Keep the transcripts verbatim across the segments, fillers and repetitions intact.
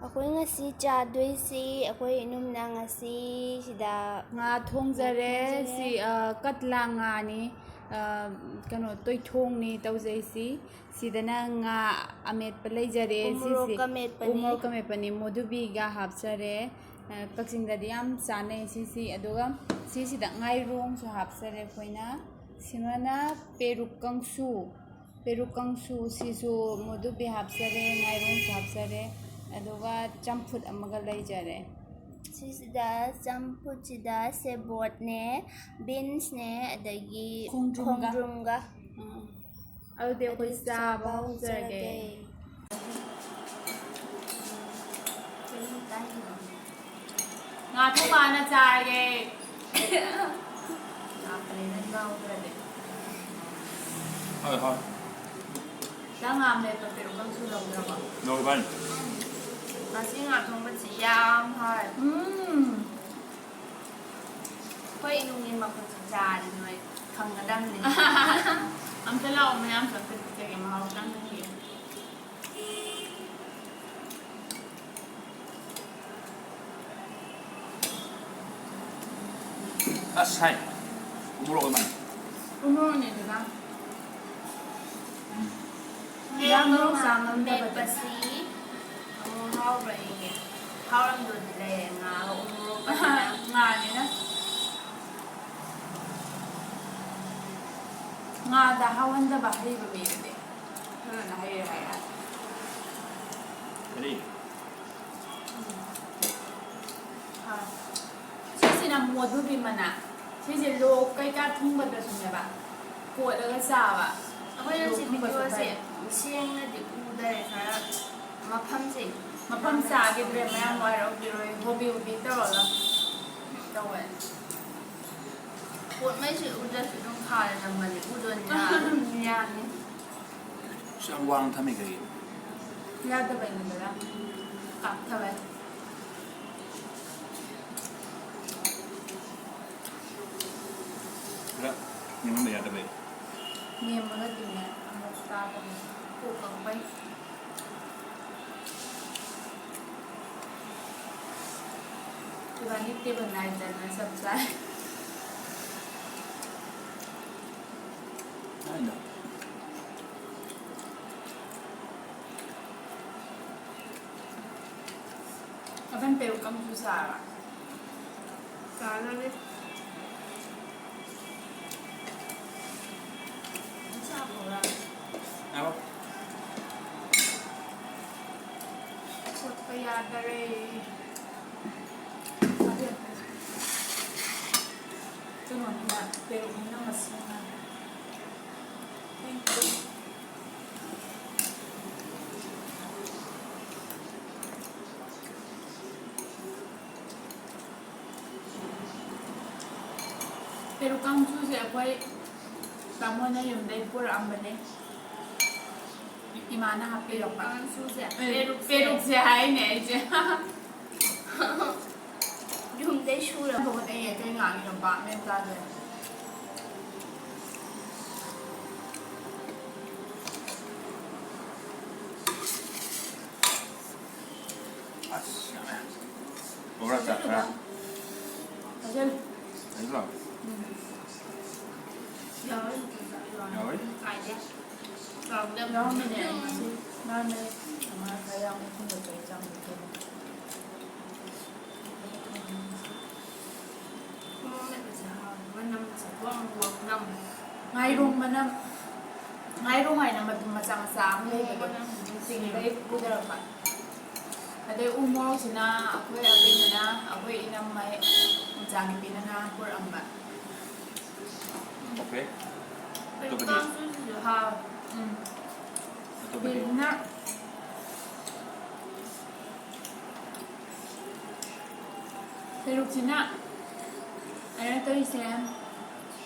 ꯑꯩꯈꯣꯏ ꯉꯁꯤ ꯆꯥꯗꯣꯏꯁꯤ, ꯑꯩꯈꯣꯏ ꯏꯅꯨꯝꯅ ꯉꯁꯤ ꯁꯤꯗ ꯉꯥ ꯊꯣꯡꯖꯔꯦ꯫ ꯉꯥ ꯊꯣꯡꯖꯔꯦ꯫ ꯁꯤ, ꯑ, ꯀꯠꯂꯥ ꯉꯥꯅꯤ, ꯑ, ꯀꯩꯅꯣ, ꯇꯣꯏꯊꯣꯡꯅꯤ ꯇꯧꯖꯩꯁꯤ꯫ ꯁꯤꯗꯅ ꯉꯥ ꯑꯃꯦꯠꯄ ꯂꯩꯖꯔꯦ꯫ ꯎꯃꯣꯔꯣꯛ ꯁꯤꯁꯤ ꯑꯃꯦꯠꯄꯅꯤ꯫ ꯎꯃꯣꯔꯣꯛ ꯑꯃꯦꯠꯄꯅꯤ, ꯃꯣꯗꯨꯕꯤꯒ ꯍꯥꯞꯆꯔꯦ꯫ ꯑ, ꯀꯛꯆꯤꯡꯗꯗꯤ ꯌꯥꯝ ꯆꯥꯅꯩ ꯁꯤꯁꯤ꯫ ꯑꯗꯨꯒ ꯁꯤꯁꯤꯗ ꯉꯥꯏꯔꯣꯡꯁꯨ ꯍꯥꯞꯆꯔꯦ ꯑꯩꯈꯣꯏꯅ꯫ ꯁꯤꯃꯅ ꯄꯦꯔꯨꯛ ꯀꯥꯡꯁꯨ꯫ ꯄꯦꯔꯨꯛ ꯀꯥꯡꯁꯨꯁꯤꯁꯨ ꯃꯣꯗꯨꯕꯤ ꯍꯥꯞꯆꯔꯦ, ꯉꯥꯏꯔꯣꯡꯁꯨ ꯍꯥꯞꯆꯔꯦ, ꯑꯗꯨꯒ ꯆꯝꯐꯨꯠ ꯑꯃꯒ ꯂꯩꯖꯔꯦ꯫ ꯁꯤꯁꯤꯗ ꯆꯝꯐꯨꯠꯁꯤꯗ ꯁꯦꯕꯣꯠꯅꯦ, ꯕꯤꯟꯁꯅꯦ, ꯑꯗꯒꯤ ꯈꯣꯡꯗ꯭ꯔꯨꯝꯒ꯫ ꯈꯣꯡꯗ꯭ꯔꯨꯝꯒ꯫ ꯎꯝ꯫ ꯑꯗꯨꯗꯤ ꯑꯩꯈꯣꯏ ꯑꯗꯨ ꯆꯥꯕ ꯆꯥꯕ ꯍꯧꯖꯔꯒꯦ꯫ ꯍꯧꯖꯔꯒꯦ꯫ ꯉꯥ ꯊꯣꯡꯕ ꯍꯥꯟꯅ ꯆꯥꯔꯒꯦ꯫ ꯂꯥꯛꯄꯅꯤꯅ ꯉꯥꯎꯗ꯭ꯔꯗꯤ꯫ ꯍꯣꯏ, ꯍꯣꯏ꯫ ꯅꯪ ꯉꯥ ꯑꯃꯦꯠꯄ ꯄꯦꯔꯨꯛ ꯀꯥꯡꯁꯨ ꯂꯧꯗ꯭ꯔꯕꯣ? ꯂꯧꯔꯕꯅꯤ꯫ ꯉꯁꯤ ꯉꯥ ꯊꯣꯡꯕꯁꯤ ꯌꯥꯝ ꯍꯥꯎꯋꯦ꯫ ꯎꯝ꯫ ꯑꯩꯈꯣꯏ ꯏꯅꯨꯡꯒꯤ ꯃꯈꯨꯠꯁꯤ ꯆꯥꯔꯗꯤ ꯅꯣꯏ ꯈꯪꯒꯗꯕꯅꯤ꯫ ꯑꯝꯇ ꯂꯥꯛꯑꯣ, ꯃꯌꯥꯝꯁꯨ ꯑꯝꯇ ꯄꯤꯖꯒꯦ, ꯃꯍꯥꯎ ꯇꯪꯍꯟꯒꯦ꯫ ꯑꯁ, ꯍꯥꯏ꯫ ꯎꯃꯣꯔꯣꯛ ꯑꯣꯏ ꯃꯥꯜꯂꯦ꯫ ꯎꯃꯣꯔꯣꯛꯅꯦ ꯑꯗꯨꯅ꯫ ꯎꯝ꯫ ꯌꯥꯝ ꯃꯣꯔꯣꯛ ꯆꯥ ꯉꯝꯗꯕꯗꯣ꯫ ꯃꯦꯠꯄꯁꯤ ꯑꯃꯨꯛ ꯍꯥꯎꯕ꯭ꯔꯥ ꯌꯦꯡꯒꯦ꯫ ꯍꯥꯎꯔꯝꯗꯣꯏꯗꯤ ꯂꯩꯔꯦ, ꯉꯥꯒ ꯎꯃꯣꯔꯣꯛꯀꯁꯤꯅ꯫ ꯉꯥꯅꯤꯅ꯫ ꯉꯥꯗ ꯍꯥꯎꯍꯟꯗꯕ ꯍꯩꯕ ꯃꯤꯗꯨꯗꯤ ꯐꯖꯅ ꯍꯩꯔꯦ ꯍꯥꯏ ꯌꯥꯔꯦ꯫ ꯀꯔꯤ? ꯎꯝ꯫ ꯍꯣꯏ꯫ ꯁꯤꯁꯤꯅ ꯃꯣꯗꯨꯕꯤ ꯃꯅꯥ꯫ ꯁꯤꯁꯦ ꯂꯣꯛ ꯀꯩꯀꯥ ꯊꯨꯡꯕꯗꯁꯨꯅꯦꯕ ꯀꯣꯠꯂꯒ ꯆꯥꯕ꯫ ꯑꯩꯈꯣꯏꯅ ꯂꯣꯛ ꯁꯤ ꯊꯨꯡꯕꯁꯨ ꯚꯤꯗꯤꯑꯣꯁꯦ ꯐꯩ꯫ ꯁꯦꯡꯅꯗꯤ ꯎꯗꯔꯦ, ꯈꯔ ꯃꯐꯝꯁꯦ꯫ ꯃꯐꯝ ꯆꯥꯈꯤꯗ꯭ꯔꯦ, ꯃꯌꯥꯝ ꯋꯥꯏꯔꯧꯕꯤꯔꯣꯏ, ꯍꯣꯕꯤ ꯍꯣꯕꯤ ꯇꯧꯔꯒ ꯇꯧꯋꯦ꯫ ꯄꯣꯠꯉꯩꯁꯦ ꯎꯗ꯭ꯔꯁꯨ ꯑꯗꯨꯝ ꯈꯥꯔꯦ ꯅꯝꯕꯅꯤ, ꯎꯗꯣꯏꯅꯤꯅ ꯑꯗꯨꯝ ꯌꯥꯅꯤ꯫ ꯑꯁ, ꯌꯥꯝ ꯋꯥꯡꯅ ꯊꯝꯃꯤ ꯀꯩꯒꯤꯅꯣ? ꯌꯥꯗꯕꯩꯅꯤꯗꯅ꯫ ꯀꯥꯞꯊꯕꯩ꯫ ꯈꯔ ꯅꯦꯝꯍꯟꯕ ꯌꯥꯗꯕꯩ꯫ ꯅꯦꯝꯃꯒꯗꯤꯅꯦ ꯑꯃꯨꯛ ꯆꯥꯕꯅꯦ꯫ ꯀꯣꯛ ꯀꯪꯕꯩ꯫ ꯏꯕꯥꯅꯤ ꯇꯦꯕꯜ ꯅꯥꯏꯟ ꯆꯟꯅ ꯆꯞ ꯆꯥꯏ꯫ ꯅꯥꯏꯟꯗ꯫ ꯑꯀꯟ ꯄꯦꯔꯨꯛ ꯀꯥꯡꯁꯨ ꯆꯥꯔꯕ? ꯆꯥꯗꯔꯤ꯫ ꯆꯥꯕ꯭ꯔꯥ? ꯌꯥꯔꯣ? ꯈꯣꯠꯄ ꯌꯥꯗꯔꯦ꯫ ꯀꯩꯅꯣꯅꯤꯅ, ꯄꯦꯔꯨꯛꯅꯤꯅ ꯃꯁꯤꯡꯅ꯫ Thank you. ꯄꯦꯔꯨꯛ ꯀꯥꯡꯁꯨꯁꯦ ꯑꯩꯈꯣꯏ ꯇꯥꯃꯣꯅ ꯌꯨꯝꯗꯩ ꯄꯨꯔꯛꯑꯝꯕꯅꯦ꯫ ꯏꯃꯥꯅ ꯍꯥꯞꯄꯤꯔꯛꯄ꯫ ꯀꯥꯡꯁꯨꯁꯦ? ꯑꯦ, ꯄꯦꯔꯨꯛꯁꯦ꯫ ꯄꯦꯔꯨꯛꯁꯦ ꯍꯥꯏꯅꯦ ꯑꯩꯁꯦ꯫ ꯌꯨꯝꯗꯩ ꯁꯨꯔ꯫ ꯍꯧꯒꯠꯂꯛꯑꯦ, ꯀꯩ ꯉꯥꯡꯉꯤꯅꯣ ꯚꯥꯞ ꯃꯦꯟ ꯇꯥꯗꯦ꯫ ꯑꯁ, ꯌꯥꯝꯃꯦ꯫ ꯕꯣꯔꯥ ꯆꯥ ꯈꯔ꯫ ꯐꯖꯅ꯫ ꯂꯩꯕ꯭ꯔꯣ? ꯎꯝ꯫ ꯌꯥꯎꯋꯦ꯫ ꯌꯥꯎꯋꯦ? ꯀꯥꯏꯗꯦ꯫ ꯌꯥꯎꯔꯝꯕꯅꯦ, ꯑꯩ ꯉꯁꯤ ꯅꯍꯥꯟ ꯂꯩ꯫ ꯑꯃ ꯈꯔ ꯌꯥꯝꯅ ꯊꯣꯡꯒꯠꯄ ꯆꯥꯝꯃ ꯊꯣꯡꯉꯦ꯫ ꯃꯣꯔꯣꯛ ꯃꯦꯠꯄꯁꯦ ꯍꯥꯎꯋꯦ꯫ ꯃꯅꯝꯁꯦ ꯋꯥꯡ ꯋꯥꯡ ꯅꯝꯃꯦ꯫ ꯉꯥꯏꯔꯣꯡ ꯃꯅꯝ, ꯉꯥꯏꯔꯣꯡ ꯍꯥꯏꯅ ꯃꯇꯨꯝ ꯃꯆꯥ ꯃꯆꯥ ꯑꯃ ꯂꯩꯕꯗꯣ, ꯃꯅꯝ ꯅꯨꯡꯁꯤꯌꯦ꯫ ꯆꯤꯡꯗꯩ ꯄꯨꯊꯔꯛꯄ꯫ ꯑꯗꯩ ꯎ ꯃꯣꯔꯣꯛꯁꯤꯅ ꯑꯩꯈꯣꯏ ꯑꯕꯦꯝꯃꯅ, ꯑꯩꯈꯣꯏ ꯏꯅꯝꯃꯩ ꯃꯆꯥꯅꯨꯄꯤꯅ ꯅꯍꯥꯟ ꯄꯨꯔꯛꯑꯝꯕ꯫ Okay. ꯑꯇꯣꯞꯄꯗꯤ? ꯀꯥꯡꯁꯨꯁꯤꯁꯨ ꯍꯥꯎꯋꯦ꯫ ꯎꯝ꯫ ꯑꯇꯣꯞꯄꯗꯤ? ꯕꯤꯟꯁꯅ ꯄꯦꯔꯨꯛꯁꯤꯅ ꯑꯩꯅ ꯇꯧꯔꯤꯁꯦ,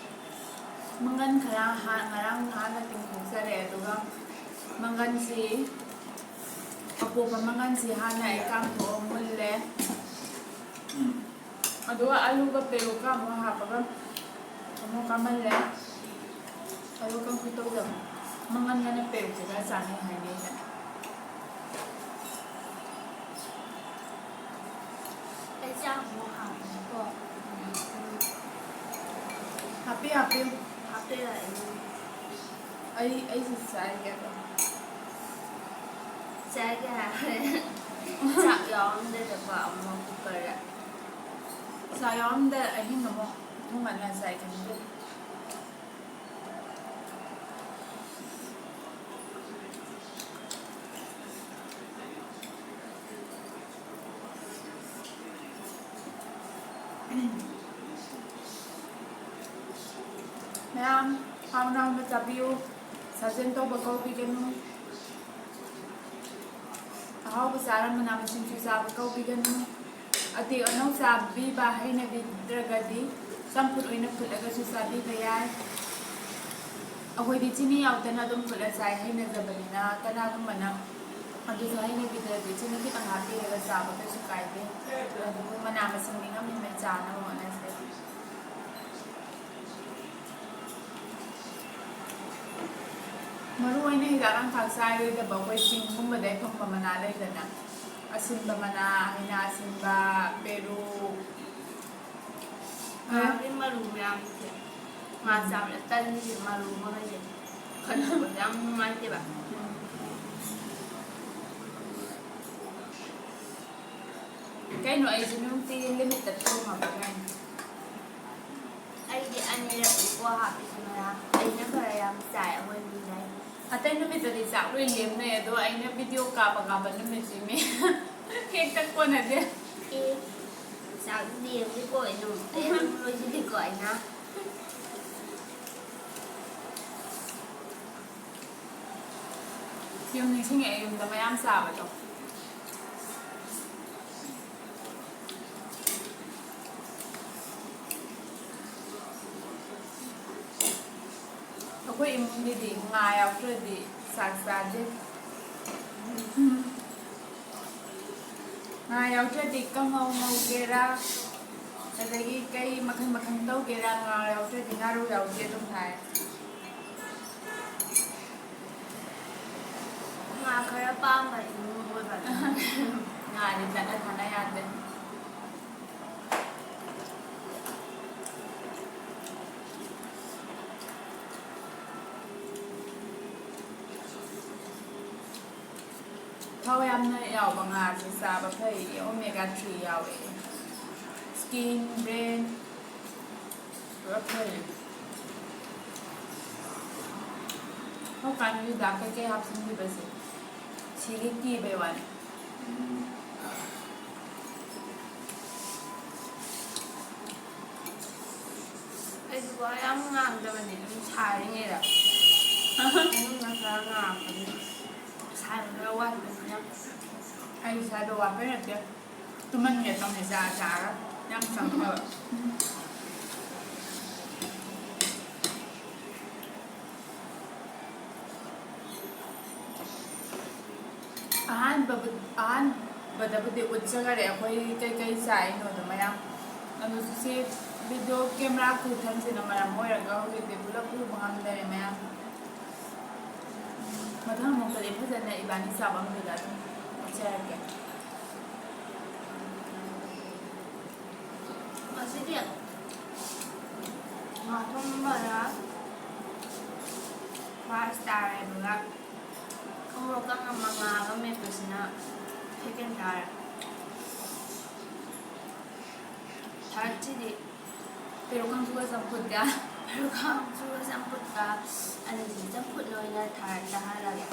ꯃꯪꯒꯟ ꯈꯔ ꯍꯥ-, ꯉꯔꯥꯡ ꯅꯍꯥꯟꯅ ꯇꯤꯡꯊꯣꯛꯆꯔꯦ, ꯑꯗꯨꯒ ꯃꯪꯒꯟꯁꯤ, ꯑꯄꯣꯞꯄ ꯃꯪꯒꯟꯁꯤ ꯍꯥꯟꯅ ꯑꯩ ꯀꯥꯝꯊꯣꯛꯑ ꯃꯨꯜꯂꯦ꯫ ꯎꯝ꯫ ꯑꯗꯨꯒ ꯑꯂꯨꯒ ꯄꯦꯔꯨꯛꯀ ꯑꯃꯨꯛ ꯍꯥꯞꯄꯒ ꯑꯃꯨꯛ ꯀꯥꯝꯍꯜꯂꯦ꯫ ꯑꯗꯨ ꯀꯥꯡꯁꯨ ꯇꯧꯗꯕ꯫ ꯃꯪꯒꯟꯒꯅ ꯄꯦꯔꯨꯛꯁꯦ ꯈꯔ ꯆꯥꯅꯩ ꯍꯥꯏꯅꯩꯗꯅ꯫ ꯑꯩ ꯆꯥꯛ ꯑꯃꯨꯛ ꯍꯥꯞꯄꯤꯌꯨ꯫ ꯍꯥꯞꯄꯤꯔꯛꯑꯦ꯫ ꯑꯩ, ꯑꯩꯁꯨ ꯆꯥꯏꯒꯦ ꯑꯗꯣ꯫ ꯆꯥꯏꯒꯦ ꯍꯥꯏꯔꯦ꯫ ꯆꯥꯛ ꯌꯥꯎꯔꯝꯗꯦꯗꯀꯣ ꯑꯃꯨꯛ ꯀꯨꯀꯔꯗ꯫ ꯆꯥꯛ ꯌꯥꯎꯔꯝꯗꯦ, ꯑꯍꯤꯡ ꯑꯃꯨꯛ ꯊꯣꯡꯒꯠꯅ ꯆꯥꯏ ꯈꯪꯗꯦ꯫ ꯃꯌꯥꯝ ꯍꯥꯎꯅ ꯍꯥꯎꯅ ꯆꯥꯕꯤꯌꯨ꯫ ꯁꯥꯖꯦꯜ ꯇꯧꯕ ꯀꯧꯕꯤꯒꯅꯨ꯫ ꯑꯍꯥꯎꯕ ꯆꯥꯔ ꯃꯅꯥ ꯃꯁꯤꯡꯁꯨ ꯆꯥꯕ ꯀꯧꯕꯤꯒꯅꯨ꯫ ꯑꯇꯦꯛ ꯑꯅꯧ ꯆꯥꯕꯤꯕ ꯍꯩꯅꯕꯤꯗ꯭ꯔꯒꯗꯤ ꯆꯝꯐꯨꯠ ꯑꯣꯏꯅ ꯐꯨꯠꯂꯒꯁꯨ ꯆꯥꯕꯤꯕ ꯌꯥꯏ꯫ ꯑꯩꯈꯣꯏꯗꯤ ꯆꯤꯅꯤ ꯌꯥꯎꯗꯅ ꯑꯗꯨꯝ ꯐꯨꯠꯂ ꯆꯥꯏ ꯍꯩꯅꯖꯕꯅꯤꯅ꯫ ꯀꯅꯥꯒꯨꯝꯕꯅ ꯑꯗꯨꯁꯨ ꯍꯩꯅꯕꯤꯗ꯭ꯔꯗꯤ ꯆꯤꯅꯤ ꯈꯤꯇꯪ ꯍꯥꯞꯄꯤꯔꯒ ꯆꯥꯕ ꯀꯩꯁꯨ ꯀꯥꯏꯗꯦ꯫ ꯑꯗꯨꯕꯨ ꯃꯅꯥ ꯃꯁꯤꯡꯗꯤ ꯉꯝꯃꯤꯉꯩ ꯆꯥꯅꯕ ꯍꯣꯠꯅꯁꯦ꯫ ꯃꯔꯨ ꯑꯣꯏꯅ ꯍꯤꯗꯥꯛ ꯂꯥꯡꯊꯛ ꯆꯥꯏꯔꯣꯏꯗꯕ ꯑꯩꯈꯣꯏ ꯆꯤꯡꯒꯨꯝꯕꯗꯩ ꯐꯪꯕ ꯃꯅꯥ ꯂꯩꯗꯅ, ꯑꯁꯤꯟꯕ ꯃꯅꯥ, ꯍꯩꯅꯥ ꯑꯁꯤꯟꯕ, ꯄꯦꯔꯨꯛ, ꯉꯥꯒꯤ ꯃꯔꯨ ꯃꯌꯥꯝꯁꯦ, ꯉꯥ ꯆꯥꯕꯗ ꯇꯜꯂꯤꯁꯦ ꯃꯔꯨ ꯃꯈꯩꯁꯦ ꯈꯟꯗꯣꯛꯄꯁꯦ ꯌꯥꯝ ꯅꯨꯡꯉꯥꯏꯇꯦꯕ꯫ ꯀꯩꯅꯣ ꯑꯩꯁꯨ ꯅꯨꯡꯇꯤꯒꯤ ꯂꯤꯃꯤꯠꯇ ꯊꯣꯡꯉꯕ ꯀꯩꯅꯣ? ꯑꯩꯗꯤ ꯑꯅꯤꯔꯛꯅꯤꯀꯣ ꯍꯥꯞꯄꯤꯁꯤ ꯃꯌꯥꯝ꯫ ꯑꯩꯅ ꯈꯔ ꯌꯥꯝ ꯆꯥꯏ ꯑꯩꯈꯣꯏ ꯃꯤ ꯂꯩ꯫ ꯑꯇꯩ ꯅꯨꯃꯤꯠꯇꯗꯤ ꯆꯥꯛ ꯂꯣꯏ ꯂꯦꯝꯅꯩ, ꯑꯗꯣ ꯑꯩꯅ ꯚꯤꯗꯤꯑꯣ ꯀꯥꯞꯄ ꯀꯥꯞꯄ ꯅꯨꯃꯤꯠꯁꯤ ꯃꯤ ꯍꯦꯛꯇ ꯀꯣꯟꯅꯗꯦ꯫ ꯑꯦ, ꯆꯥꯛ ꯂꯦꯝꯗꯦꯀꯣ ꯑꯩ ꯑꯗꯨꯝ, ꯑꯩ ꯑꯗꯨꯝ ꯂꯣꯏꯁꯤꯜꯂꯤꯀꯣ ꯑꯩꯅ꯫ ꯌꯨꯝ ꯅꯤꯡꯁꯤꯡꯉꯛꯑꯦ, ꯌꯨꯝꯗ ꯃꯌꯥꯝ ꯆꯥꯕꯗꯣ꯫ ꯑꯩꯈꯣꯏ ꯏꯃꯨꯡꯒꯤꯗꯤ ꯉꯥ ꯌꯥꯎꯗ꯭ꯔꯗꯤ ꯆꯥꯛ ꯆꯥꯗꯦ꯫ ꯉꯥ ꯌꯥꯎꯗ꯭ꯔꯗꯤ ꯀꯥꯡꯍꯧ ꯉꯧꯒꯦꯔꯥ, ꯑꯗꯒꯤ ꯀꯩ ꯃꯈꯜ ꯃꯈꯜ ꯇꯧꯒꯦꯔꯥ, ꯉꯥ ꯌꯥꯎꯗ꯭ꯔꯗꯤ ꯉꯥꯔꯧ ꯌꯥꯎꯗꯦ ꯑꯗꯨꯝ ꯍꯥꯏ꯫ ꯉꯥ ꯈꯔ ꯄꯥꯝꯕ ꯏꯃꯨꯡ ꯑꯣꯏꯕ꯫ ꯉꯥꯗꯤ ꯆꯠꯅ ꯊꯥꯅ ꯌꯥꯗꯦ꯫ ꯊꯥꯎ ꯌꯥꯝꯅ ꯌꯥꯎꯕ ꯉꯥꯁꯦ ꯆꯥꯕ ꯐꯩ, omega three ꯌꯥꯎꯋꯦ꯫ Skin, brain ꯄꯨꯂꯞ ꯐꯩ꯫ ꯍꯧꯖꯤꯛꯀꯥꯟꯒꯤ ꯍꯤꯗꯥꯛ ꯀꯩꯀꯩ ꯍꯥꯞꯆꯤꯟꯈꯤꯕꯁꯦ ꯁꯤꯒꯤ ꯀꯤꯕꯩ ꯋꯥꯅꯤ꯫ ꯑꯩꯁꯨ ꯋꯥ ꯌꯥꯝ ꯉꯥꯡꯗꯕꯅꯦ, ꯑꯗꯨꯝ ꯁꯥꯔꯤꯉꯩꯗ ꯃꯅꯨꯡꯗ ꯈꯔ ꯉꯥꯡꯕꯅꯤ, ꯁꯥꯕ ꯈꯔ ꯋꯥꯠꯄꯅꯤꯅ꯫ ꯑꯩ ꯏꯁꯥꯗꯣ ꯋꯥꯠꯄꯩ ꯅꯠꯇꯦ, ꯇꯨꯝꯍꯟꯒꯦ ꯇꯧꯅꯤ ꯆꯥ ꯆꯥꯔꯒ꯫ ꯌꯥꯝ ꯆꯪꯗꯕ꯫ ꯑꯍꯥꯟꯕꯕꯨ-, ꯑꯍꯥꯟꯕꯗꯕꯨꯗꯤ ꯎꯠꯆꯈꯔꯦ ꯑꯩꯈꯣꯏ ꯀꯩꯀꯩ ꯆꯥꯏꯅꯣꯗꯣ ꯃꯌꯥꯝ꯫ ꯑꯗꯨ ꯁꯤ video camera ꯈꯨꯊꯝꯁꯤꯅ ꯃꯔꯝ ꯑꯣꯏꯔꯒ ꯍꯧꯖꯤꯛꯇꯤ ꯄꯨꯂꯞ ꯎꯕ ꯉꯝꯗꯔꯦ ꯃꯌꯥꯝ꯫ ꯃꯊꯪ ꯑꯃꯨꯛꯇꯗꯤ ꯐꯖꯅ ꯏꯕꯥꯅꯤ ꯆꯥꯐꯝꯗꯨꯗ ꯑꯗꯨꯝ ꯎꯠꯆꯔꯛꯀꯦ꯫ ꯉꯁꯤꯗꯤ ꯉꯥ ꯊꯣꯡꯕꯅ first ꯇꯥꯔꯦ, ꯑꯗꯨꯒ ꯎꯃꯣꯔꯣꯛꯀ ꯉꯥ-, ꯉꯥꯒ ꯃꯦꯠꯄꯁꯤꯅ second ꯇꯥꯔꯦ꯫ Thirdꯁꯤꯗꯤ ꯄꯦꯔꯨꯛ ꯀꯥꯡꯁꯨꯒ ꯆꯝꯐꯨꯠꯀ꯫ ꯄꯦꯔꯨꯛ ꯀꯥꯡꯁꯨꯒ ꯆꯝꯐꯨꯠꯀ꯫ ꯑꯅꯤꯁꯤ ꯆꯝꯐꯨꯠꯅ ꯑꯣꯏꯅ third ꯇꯥꯍꯜꯂꯒꯦ꯫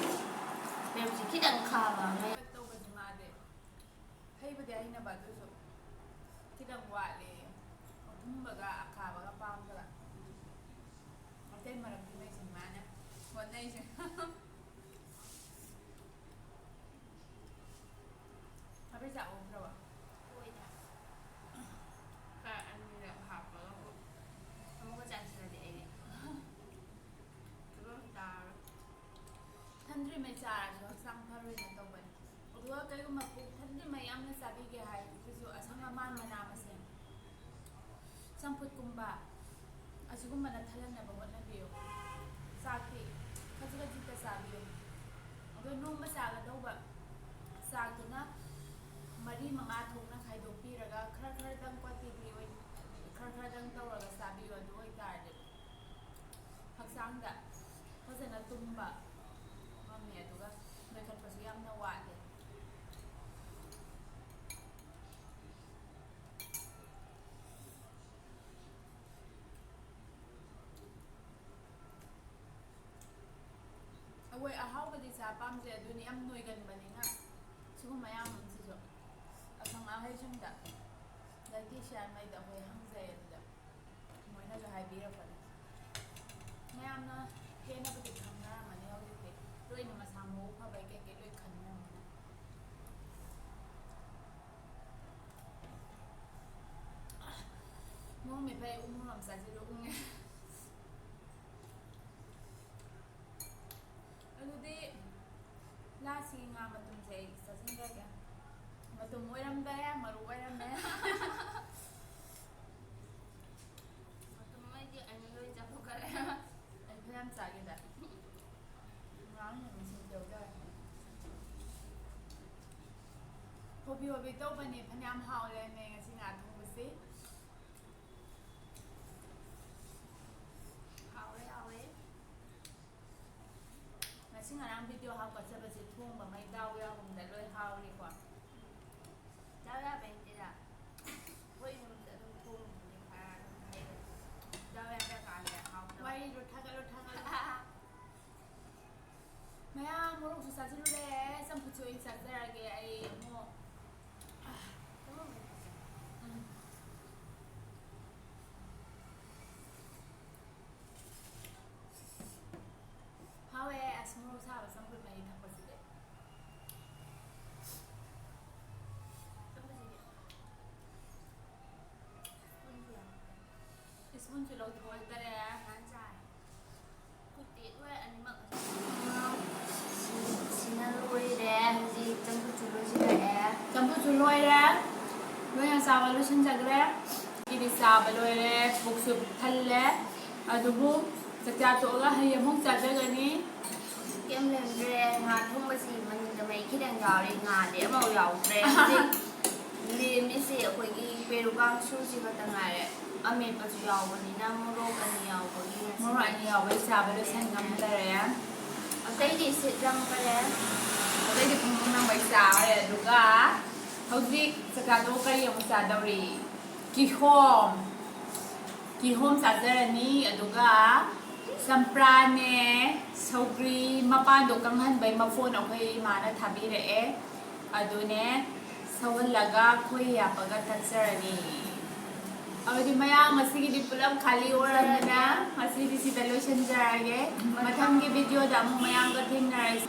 ꯄꯦꯔꯨꯛꯁꯤ ꯈꯤꯇꯪ ꯈꯥꯕ ꯑꯃ꯫ ꯇꯧꯕꯁꯨ ꯃꯥꯗꯤ ꯍꯩꯕꯨꯗꯤ ꯍꯩꯅꯕ, ꯑꯗꯨꯁꯨ ꯈꯤꯇꯪ ꯋꯥꯠꯂꯦ꯫ ꯑꯊꯨꯝꯕꯒ ꯑꯈꯥꯕꯒ ꯄꯥꯝꯗꯕ꯫ ꯑꯇꯩ ꯃꯔꯛꯇꯤ ꯃꯩꯁꯤꯅꯤ ꯃꯥꯅ ꯍꯣꯠꯅꯩꯁꯦ꯫ ꯈꯕꯔ ꯆꯥ ꯑꯣꯟꯈ꯭ꯔꯕ? ꯑꯣꯏꯗ꯫ ꯈꯔ ꯑꯅꯤꯔꯛ ꯍꯥꯞꯄꯒ ꯑꯃꯨꯛꯀ ꯆꯥꯁꯤꯜꯂꯗꯤ ꯑꯩꯗꯤ ꯐꯤꯕꯝ ꯇꯥꯔꯔꯣꯏ꯫ ꯊꯟꯗ꯭ꯔꯤꯉꯩ ꯆꯥꯔꯁꯨ ꯍꯛꯆꯥꯡ ꯐꯔꯣꯏꯅ ꯇꯧꯕꯅꯤ꯫ ꯑꯗꯨꯒ ꯀꯩꯒꯨꯝꯕ ꯄꯨꯛ ꯊꯟꯗ꯭ꯔꯤꯉꯩ ꯌꯥꯝꯅ ꯆꯥꯕꯤꯒꯦ ꯍꯥꯏꯔꯗꯤ ꯑꯩꯈꯣꯏꯁꯨ ꯑꯁꯪ ꯑꯃꯥꯟ ꯃꯅꯥ ꯃꯁꯤꯡ, ꯆꯝꯐꯨꯠꯀꯨꯝꯕ ꯑꯁꯤꯒꯨꯝꯕꯅ ꯊꯜꯍꯟꯅꯕ ꯍꯣꯠꯅꯕꯤꯌꯨ꯫ ꯆꯥꯛꯇꯤ ꯈꯖꯤꯛ ꯈꯖꯤꯛꯇ ꯆꯥꯕꯤꯌꯨ꯫ ꯑꯗꯣ ꯅꯣꯡꯃ ꯆꯥꯒꯗꯧꯕ ꯆꯥꯛꯇꯨꯅ ꯃꯔꯤ ꯃꯉꯥ ꯊꯣꯛꯅ ꯈꯥꯏꯗꯣꯛꯄꯤꯔꯒ ꯈꯔ ꯈꯔꯗꯪ quantity ꯑꯣꯏ-, ꯈꯔ ꯈꯔꯗꯪ ꯇꯧꯔꯒ ꯆꯥꯕꯤꯌꯨ꯫ ꯑꯗꯨ ꯑꯣꯏꯇꯥꯔꯗꯤ ꯍꯛꯆꯥꯡꯗ ꯐꯖꯅ ꯇꯨꯝꯕ ꯉꯝꯃꯤ, ꯑꯗꯨꯒ ꯅꯣꯏꯈꯠꯄꯁꯨ ꯌꯥꯝꯅ ꯋꯥꯠꯂꯦ꯫ ꯄꯥꯝꯖꯩ꯫ ꯑꯗꯨꯅꯤ ꯌꯥꯝ ꯅꯣꯏꯒꯟꯕꯅꯤꯅ ꯁꯤꯒꯨꯝꯕ ꯃꯌꯥꯝ ꯑꯃꯁꯤꯁꯨ ꯑꯈꯪ ꯑꯍꯩꯁꯤꯡꯗ, ꯗꯥꯏꯇꯤꯁꯤꯌꯥꯟꯉꯩꯗ ꯑꯩꯈꯣꯏ ꯍꯪꯖꯩ꯫ ꯑꯗꯨꯗ ꯃꯣꯏꯅꯁꯨ ꯍꯥꯏꯕꯤꯔꯛꯄꯅꯦ꯫ ꯃꯌꯥꯝꯅ ꯍꯦꯟꯅꯕꯨꯗꯤ ꯈꯪꯅꯔꯝꯃꯅꯤ ꯍꯧꯖꯤꯛꯇꯤ꯫ ꯂꯣꯏꯅ ꯃꯁꯥ ꯃꯎ ꯐꯕꯩ ꯀꯩꯀꯩ ꯂꯣꯏ ꯈꯪꯅꯔꯝꯃꯅꯤ꯫ ꯃꯣꯔꯣꯛ ꯃꯦꯠꯄꯩ ꯎꯃꯣꯔꯣꯛ ꯑꯃ ꯆꯥꯁꯤꯜꯂꯨ ꯎꯪꯉꯦ꯫ ꯑꯗꯨꯗꯤ ꯂꯥꯁꯀꯤ ꯉꯥ ꯃꯇꯨꯝꯁꯦ ꯑꯩ ꯆꯥꯁꯤꯟꯈ꯭ꯔꯒꯦ꯫ ꯃꯇꯨꯝ ꯑꯣꯏꯔꯝꯗꯔꯦ, ꯃꯔꯨ ꯑꯣꯏꯔꯝꯃꯦ꯫ ꯃꯇꯨꯝ ꯑꯣꯏꯗꯤ ꯑꯩꯅ ꯂꯣꯏ ꯆꯥꯊꯣꯛꯈ꯭ꯔꯦ꯫ ꯑꯩ ꯐꯅꯌꯥꯝ ꯆꯥꯈꯤꯗ꯫ ꯉꯥ ꯃꯁꯤꯡ ꯌꯧꯗꯔꯦ꯫ ꯍꯣꯕꯤ ꯍꯣꯕꯤ ꯇꯧꯕꯅꯤ, ꯐꯅꯌꯥꯝ ꯍꯥꯎ ꯂꯩꯔꯝꯃꯦ ꯉꯁꯤ ꯉꯥ ꯊꯣꯡꯕꯁꯤ꯫ ꯍꯥꯎꯋꯦ, ꯍꯥꯎꯋꯦ꯫ ꯉꯁꯤ ꯉꯔꯥꯡ ꯚꯤꯗꯤꯑꯣ ꯍꯥꯞꯀꯠꯆꯕꯁꯦ ꯊꯣꯡꯕ ꯃꯩ ꯗꯥꯎ ꯌꯥꯕ ꯑꯃꯗ ꯂꯣꯏ ꯍꯥꯎꯔꯤꯀꯣ꯫ ꯗꯥꯎ ꯌꯥꯕꯩ ꯅꯠꯇꯦꯗ꯫ ꯑꯩꯈꯣꯏ ꯏꯃꯨꯡꯗ ꯑꯗꯨꯝ ꯊꯣꯡꯕꯅꯦ ꯈꯔ ꯑꯗꯨꯝ ꯍꯩꯕꯅꯦ꯫ ꯗꯥꯎ ꯌꯥꯗ꯭ꯔꯀꯥꯟꯗ ꯍꯥꯎꯇꯕ꯫ ꯋꯥꯔꯤꯗꯣ ꯊꯥꯒꯠꯂꯣ, ꯊꯥꯒꯠꯂꯣ꯫ ꯃꯌꯥꯝ ꯃꯣꯔꯣꯛꯁꯨ ꯆꯥꯁꯤꯜꯂꯨꯔꯦ, ꯆꯝꯐꯨꯠꯁꯨ ꯑꯣꯏꯅ ꯆꯥꯖꯔꯒꯦ ꯑꯩ ꯑꯃꯨꯛ꯫ ꯎꯝ꯫ ꯍꯥꯎꯋꯦ, ꯑꯁ ꯃꯣꯔꯣꯛ ꯁꯥꯕ ꯆꯝꯐꯨꯠ ꯃꯍꯤ ꯊꯛꯄꯁꯤꯗꯤ꯫ ꯆꯝꯐꯨꯠꯁꯤꯗꯤ꯫ ꯏꯁꯄꯨꯟꯁꯨ ꯂꯧꯊꯣꯛꯇꯔꯦ꯫ ꯅꯍꯥꯟ ꯆꯥꯔꯦ꯫ ꯈꯨꯠꯇꯤ ꯂꯣꯏ ꯑꯅꯤꯃꯛ꯫ ꯁꯤꯅ ꯂꯣꯏꯔꯦ꯫ ꯍꯧꯖꯤꯛ ꯆꯝꯐꯨꯠꯁꯨ ꯂꯣꯏꯁꯤꯜꯂꯛꯑꯦ꯫ ꯆꯝꯐꯨꯠꯁꯨ ꯂꯣꯏꯔꯦ꯫ ꯂꯣꯏꯅ ꯆꯥꯕ ꯂꯣꯏꯁꯤꯟꯖꯈ꯭ꯔꯦ꯫ ꯑꯩꯗꯤ ꯆꯥꯕ ꯂꯣꯏꯔꯦ꯫ ꯄꯨꯛꯁꯨ ꯊꯜꯂꯦ꯫ ꯑꯗꯨꯕꯨ ꯆꯥꯛꯆꯥ ꯇꯣꯛꯑꯒ ꯍꯩ ꯑꯃꯨꯛ ꯆꯥꯖꯒꯅꯤ꯫ ꯀꯩꯝ ꯂꯦꯝꯗ꯭ꯔꯦ꯫ ꯉꯥ ꯊꯣꯡꯕꯁꯤ ꯃꯅꯤꯡꯗ ꯃꯩ ꯈꯤꯇꯪ ꯌꯥꯎꯔꯤ꯫ ꯉꯥꯗꯤ ꯑꯃꯐꯥꯎ ꯌꯥꯎꯗ꯭ꯔꯦ꯫ ꯍꯧꯖꯤꯛ ꯂꯦꯝꯃꯤꯁꯤ ꯑꯩꯈꯣꯏꯒꯤ ꯄꯦꯔꯨꯛ ꯀꯥꯡꯁꯨꯁꯤ ꯈꯛꯇ ꯉꯥꯏꯔꯦ꯫ ꯑꯃꯦꯠꯄꯁꯨ ꯌꯥꯎꯕꯅꯤꯅ ꯃꯣꯔꯣꯛ ꯑꯅꯤ ꯌꯥꯎꯕꯒꯤ ꯉꯁꯤ ꯃꯣꯔꯣꯛ ꯑꯅꯤ ꯌꯥꯎꯕꯒꯤ ꯆꯥꯕ ꯂꯣꯏꯁꯟ ꯉꯝꯗꯔꯦ꯫ ꯑꯇꯩꯗꯤ ꯁꯤꯠ ꯂꯪꯈꯔꯦ꯫ ꯑꯇꯩꯗꯤ ꯄꯨꯡ ꯅꯪꯕꯩ ꯆꯥꯔꯦ꯫ ꯑꯗꯨꯒ ꯍꯧꯖꯤꯛ ꯆꯥꯛꯆꯥꯗꯣ ꯀꯔꯤ ꯑꯃꯨꯛ ꯆꯥꯗꯧꯔꯤ? ꯀꯤꯍꯣꯝ꯫ ꯀꯤꯍꯣꯝ ꯆꯥꯖꯔꯅꯤ꯫ ꯑꯗꯨꯒ ꯆꯝꯄ꯭ꯔꯥꯅꯦ, ꯁꯧꯒ꯭ꯔꯤ ꯃꯄꯥꯟꯗꯣ ꯀꯪꯍꯟꯕꯩ ꯃꯐꯣꯟ ꯑꯩꯈꯣꯏ ꯏꯃꯥꯅ ꯊꯥꯕꯤꯔꯛꯑꯦ꯫ ꯑꯗꯨꯅꯦ ꯁꯧꯍꯜꯂꯒ ꯈꯣꯏꯍꯤ ꯍꯥꯞꯄꯒ ꯊꯛꯆꯔꯅꯤ꯫ ꯑꯗꯨꯗꯤ ꯃꯌꯥꯝ ꯉꯁꯤꯒꯤꯗꯤ ꯄꯨꯂꯞ ꯈꯥꯂꯤ ꯑꯣꯏꯔꯕꯅꯤꯅ ꯉꯁꯤꯗꯤ ꯁꯤꯗ ꯂꯣꯏꯁꯤꯟꯖꯔꯒꯦ꯫ ꯃꯊꯪꯒꯤ ꯚꯤꯗꯤꯑꯣꯗ ꯑꯃꯨꯛ ꯃꯌꯥꯝꯒ ꯊꯦꯡꯅꯔꯁꯤ꯫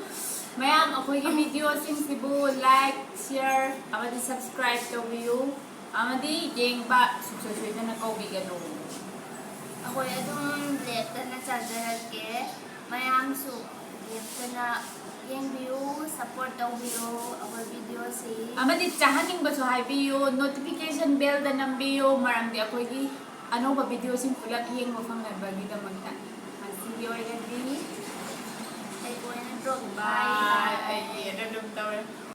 ꯃꯌꯥꯝ ꯑꯩꯈꯣꯏꯒꯤ ꯚꯤꯗꯤꯑꯣꯁꯤꯡꯁꯤꯕꯨ like, share ꯑꯃꯗꯤ subscribe ꯇꯧꯕꯤꯌꯨ꯫ ꯑꯃꯗꯤ ꯌꯦꯡꯕ ꯁꯨꯡꯁꯣꯏ ꯁꯣꯏꯗꯅ ꯀꯧꯕꯤꯒꯅꯨ꯫ ꯑꯩꯈꯣꯏ ꯑꯗꯨꯝ ꯂꯦꯞꯇꯅ ꯆꯥꯖꯔꯛꯀꯦ꯫ ꯃꯌꯥꯝꯁꯨ ꯂꯦꯞꯇꯅ ꯌꯦꯡꯕꯤꯌꯨ, support ꯇꯧꯕꯤꯌꯨ ꯑꯩꯈꯣꯏ ꯚꯤꯗꯤꯑꯣꯁꯤ꯫ ꯑꯃꯗꯤ ꯆꯥꯍꯟꯅꯤꯡꯕꯁꯨ ꯍꯥꯏꯕꯤꯌꯨ, notification bellꯗ ꯅꯝꯕꯤꯌꯨ, ꯃꯔꯝꯗꯤ ꯑꯩꯈꯣꯏꯒꯤ ꯑꯅꯧꯕ ꯚꯤꯗꯤꯑꯣꯁꯤꯡ ꯄꯨꯂꯞ ꯌꯦꯡꯕ ꯐꯪꯅꯕꯒꯤꯗꯃꯛꯇ꯫ ꯉꯁꯤꯒꯤ ꯑꯣꯏꯅꯗꯤ ꯑꯩ ꯑꯣꯏꯅ drop bye꯫ ꯑꯩꯗꯤ ꯑꯗꯨꯝ ꯇꯧꯔꯦ꯫